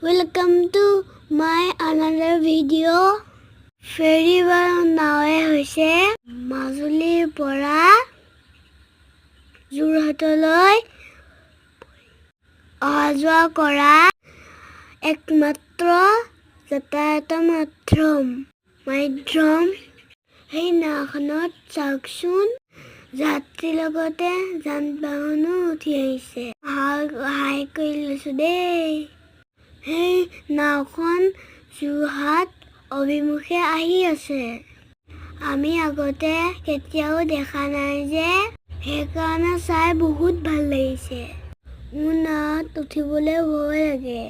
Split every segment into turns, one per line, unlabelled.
Welcome to my another video. Ferry বা নাৱে হৈছে মাজুলীৰ পৰা যোৰহাটলৈ অহা যোৱা কৰা একমাত্ৰ যাতায়াতৰ মাধ্যম। সেই নাওখনত চাওকচোন, যাত্ৰীৰ লগতে যান বাহনো উঠি আহিছে। হাই হাই কৰি লৈছো দেই। সেই নাওখন যোৰহাট অভিমুখে আহি আছে। আমি আগতে কেতিয়াও দেখা নাই যে, সেইকাৰণে চাই বহুত ভাল লাগিছে। মোৰ নাৱত উঠিবলৈ ভয় লাগে,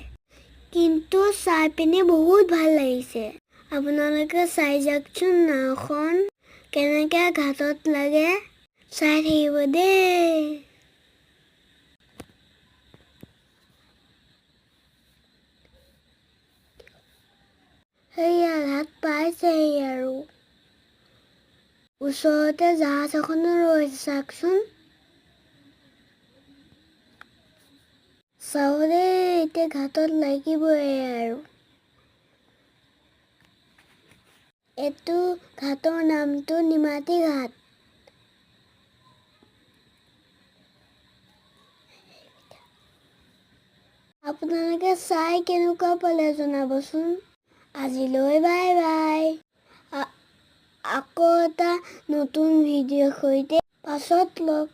কিন্তু চাই পিনি বহুত ভাল লাগিছে। আপোনালোকে চাই যাওকচোন, নাওখন কেনেকে ঘাটত লাগে চাই থাকিব দেই। সেয়া ঘাট পাইছেহি আৰু ওচৰতে জাহাজ এখনো ৰৈ আছে, চাওকচোন। চাওঁ দেই, এতিয়া ঘাটত লাগিবই আৰু। এইটো ঘাটৰ নামটো নিমাতী ঘাট। আপোনালোকে চাই কেনেকুৱা পালে জনাবচোন। আজিলৈ বাই বাই। আকৌ এটা নতুন ভিডিঅ'ৰ সৈতে পাছত লগ